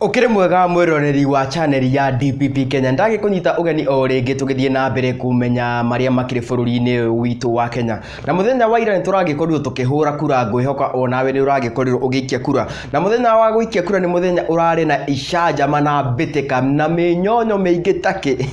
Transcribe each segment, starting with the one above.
Ũkĩrĩ mwega mwĩroreri wa channel ya DPP Kenya, ndagĩkũnyita ũgeni o rĩngĩ tũgĩthiĩ na mbere kũmenya marĩa makĩrĩ bũrũri-inĩ ũyũ witũ wa Kenya. Na mũthenya wa ira nĩ tũragĩkorirwo tũkĩhũra kura, ngwĩhoka o nawe nĩ ũragĩkorirwo ũgĩikia kura. Na mũthenya wa gũikia kura nĩ mũthenya ũrarĩ na icanjama na mbĩtĩka na mĩnyonyo mĩingĩ takĩ.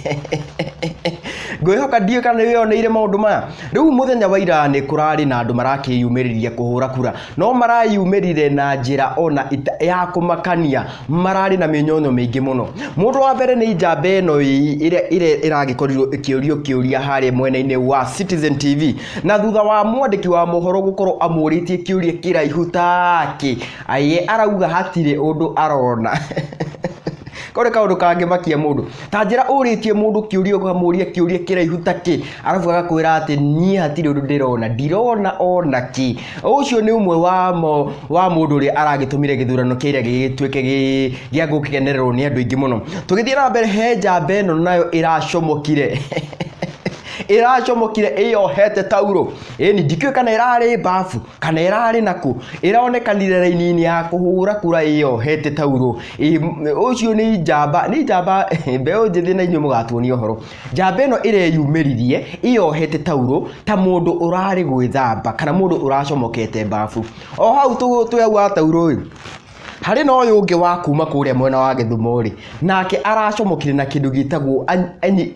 Ngwĩhoka ndiũĩ kana nĩ wĩyoneire maũndũ maya. Rĩu mũthenya wa ira nĩ kũrarĩ na andũ marakĩyumĩririe kũhũra kura, no marayumĩrire na njĩra ona ya kũmakania, mararĩ na mĩnyonyo mĩingĩ mũno. Mũndũ wa mbere nĩ njamba ĩno ĩrĩa ĩragĩkorirwo ĩkĩũrio kĩũria harĩa mwena-inĩ wa Citizen TV, na thutha wa mwandĩki wa mohoro gũkorwo amũrĩtie kĩũria kĩraihu takĩ, ye arauga hatirĩ ũndũ arona. Kau nĩ kaũndũ kangĩmakia mũndũ. Ta njĩra ũrĩtie mũndũ kĩũria ũkamũria kĩũria kĩraihu ta kĩ, arabu agakwĩra atĩ niĩ hatirĩ ũndũ ndĩrona, ndirona ona kĩ. Ũcio nĩ ũmwe wa mo wa mũndũ ũrĩa aragĩtũmire gĩthurano kĩa ira gĩgĩtuĩke gĩa gũkenererwo nĩ andũ aingĩ mũno. Tũgĩthiĩ na mbere he njamba ĩno nayo ĩracomokire ĩracomokire ĩyohete taurũ, ĩni ndikĩũĩ kana ĩrarĩ bafu kana ĩrarĩ nakũ, ĩronekanire raini-inĩ ya kũhũra kura ĩyohete taurũ. Ũcio nĩ njamba, nĩ njamba mbeũ njĩthĩ na inyuĩ mũgatuonia ũhoro. Njamba ĩno ĩreyumĩririe ĩyohete taurũ ta mũndũ ũrarĩ gwĩthamba kana mũndũ ũracomokete bafu. O hau twĩ hau ha taurũ ĩ, harĩ na ũyũ ũngĩ wa kuma kũrĩa mwena wa Gĩthumo rĩ, nake aracomokire na kĩndũ gĩtagwo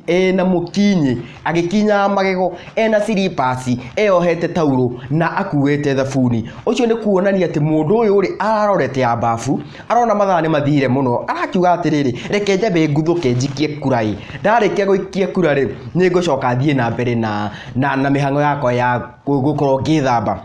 ena mũkinyĩ, agĩkinyaga magego, ena slippers, eyohete taurũ na akuĩte thabuni. Ũcio nĩ kuonania atĩ mũndũ ũyũ rĩ, ararorete ya bafu, arona mathaa nĩ mathire mũno, arakiuga atĩrĩrĩ, reke nyambe nguthũke njikie kura ĩ, ndarĩkia gũikia kura rĩ, nĩ ngũcoka thiĩ na mbere na mĩhang'o yakwa ya gũkorwo ngĩthamba.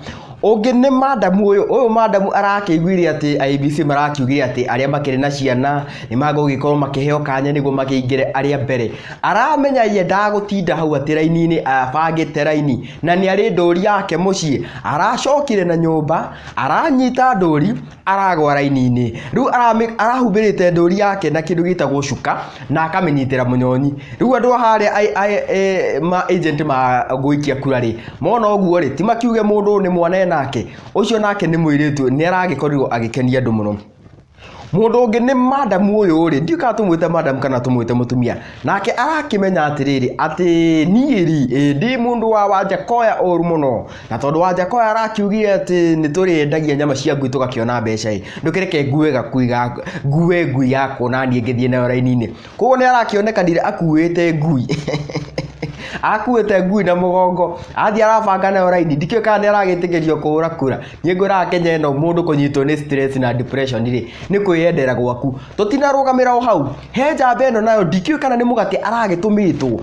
Ũngĩ nĩ madamu ũyũ, ũyũ madamu arakĩiguire atĩ IEBC marakiugire atĩ arĩa makĩrĩ na ciana nĩ magũgĩkorwo makĩheo kanya nĩguo makĩingĩre arĩa mbere. Aramenya ye ndagũtinda hau atĩ raini-inĩ abangĩte raini na nĩ arĩ ndũri yake mũciĩ, aracokire na nyũmba, aranyita ndũri, aragwa raini-inĩ. Rĩu arahumbĩrĩte ndũri yake na kĩndũ gĩtagwo cuka na akamĩnyitĩra mũnyonyi. Rĩu andũ a harĩa ma agent ma gũikia kura rĩ, mona ũguo rĩ, ti makiuge mũndũ ũyũ nĩ mwana enake, ũcio nake nĩ mũirĩtu, nĩ aragĩkorirwo agĩkenia andũ mũno. Mũndũ ũngĩ nĩ madamu ũyũ rĩ, ndiũĩ kana tũmwĩte madamu kana tũmwĩte mũtumia, nake arakĩmenya atĩrĩrĩ, atĩ niĩ rĩ, ndĩ mũndũ wa Wanjakoya ũru mũno, na tondũ Wanjakoya arakiugire atĩ nĩ tũrĩendagia nyama cia ngui tũgakĩona mbeca ĩ, ndũkĩreke ngue gakui ngue ngui yakwa na niĩ ngĩthiĩ nayo raini-inĩ. Koguo nĩ arakĩonekanire akuĩte ngui akuĩte ngui na mũgongo, athiĩ arabanga nayo raini, ndikĩũĩ kana nĩ aragĩtĩkĩrio kũhũra kura. Niĩ ngwĩraga Kenya ĩno mũndũ kũnyitwo nĩ stress na depression rĩ, nĩ kwĩyendera gwaku. Tũtinarũgamĩra o hau, he njamba ĩno nayo ndikĩũĩ kana nĩ mũgate aragĩtũmĩtwo,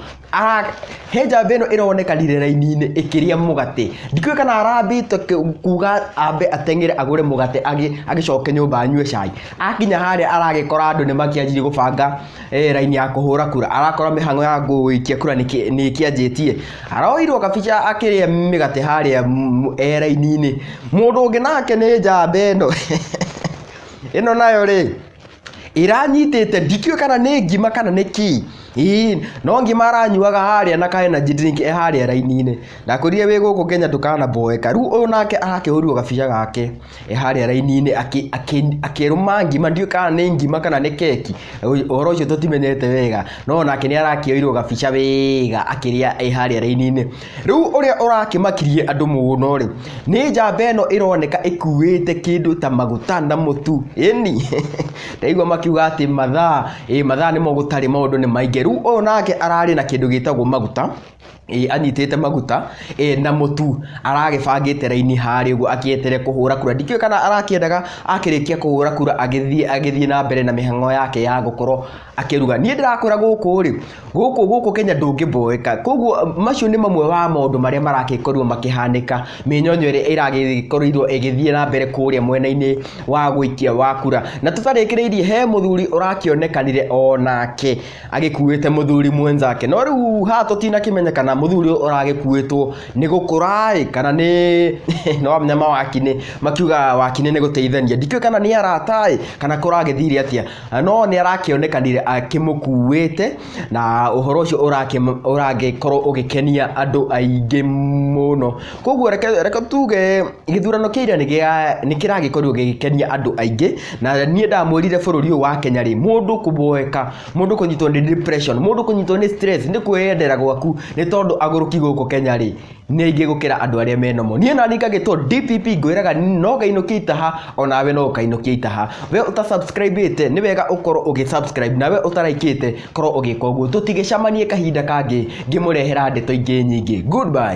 he njamba ĩno ĩronekanire raini-inĩ ĩkĩrĩa mũgate. Ndikĩũĩ kana arambĩte kuga ambe ateng'ere agũre mũgate agĩcoke nyũmba anyue cai. Akinya harĩa aragĩkora andũ nĩ makĩanjirie gũbanga raini ya kũhũra kura, arakora mĩhang'o ya gũikia kura nĩ ĩkĩanjĩtie. Aroirwo kabica akĩrĩa mĩgate harĩa e raini-inĩ. Mũndũ ũngĩ nake nĩ njamba ĩno ĩno nayo rĩ, ĩranyitĩte ndikĩũĩ kana nĩ ngima kana nĩ kĩ, ĩĩ no ngima aranyuaga harĩa na ka energy drink e harĩa raini-inĩ. Ndakwĩrire wĩ gũkũ Kenya ndũkanaboeka. Rĩu ũyũ nake arakĩhũrirwo gabica gake e harĩa raini-inĩ akĩrũma ngima, ndiũĩ kana nĩ ngima kana nĩ keki, ũhoro ũcio tũtimenyete wega, no nake nĩ arakĩoirwo gabica wega akĩrĩa e harĩa raini-inĩ. Rĩu ũrĩa ũrakĩmakirie andũ mũno rĩ, nĩ njamba ĩno ĩroneka ĩkuĩte kĩndũ ta maguta na mũtu, ĩni ndaigua makiuga atĩ mathaa, ĩ mathaa nĩmo gũtarĩ maũndũ nĩ maingĩ. Rĩu ũyũ nake ararĩ na kĩndũ gĩtagwo maguta, ĩ anyitĩte maguta ĩ na mũtu, aragĩbangĩte raini harĩa ũguo akĩeterere kũhũra kura. Ndikĩũĩ kana arakĩendaga akĩrĩkia kũhũra kura agĩthiĩ na mbere na mĩhang'o yake ya gũkorwo akĩruga. Niĩ ndĩrakwĩra gũkũ rĩ, gũkũ gũkũ Kenya ndũngĩboeka, koguo macio nĩ mamwe wa maũndũ marĩa maragĩkorirwo makĩhanĩka, mĩnyonyo ĩrĩa ĩragĩkorirwo ĩgĩthiĩ na mbere kũrĩa mwena-inĩ wa gũikia wa kura. Na tũtarĩkĩrĩirie he mũthuri ũrakĩonekanire onake agĩkuĩte mũthuri mwenzake, no rĩu haha tũtinakĩmenya kana kana mũthuri ũyũ ũragĩkuĩtwo nĩ gũkũra ĩ kana nĩ no wamenya mawakini makiuga wakini nĩ gũteithania ndikĩũĩ kana nĩ arata ĩ kana kũragĩthire atĩa no nĩ arakĩonekanire akĩmũkuĩte na ũhoro ũcio ũragĩkorwo ũgĩkenia andũ aingĩ mũno koguo reke, reke tuge gĩthurano kĩa ira nĩ kĩragĩkorirwo gĩgĩkenia andũ aingĩ na niĩ ndamwĩrire bũrũri ũyũ wa Kenya rĩ mũndũ kũboeka mũndũ kũnyitwo nĩ depression mũndũ kũnyitwo nĩ stress nĩ kwĩyendera gwaku nĩ tondũ agũrũki gũkũ Kenya rĩ nĩ aingĩ gũkĩra andũ arĩa menomo niĩ nani ngagĩtwo DPP ngwĩraga no ngainũkia itaha onawe no ũkainũkia itaha we ũta subscribe nĩ wega ũkorwo ũgĩ subscribe nawe ũtaraikĩte korwo ũgĩka ũguo tũtigĩcemanie kahinda kangĩ ngĩmũrehera ndeto ingĩ nyingĩ goodbye.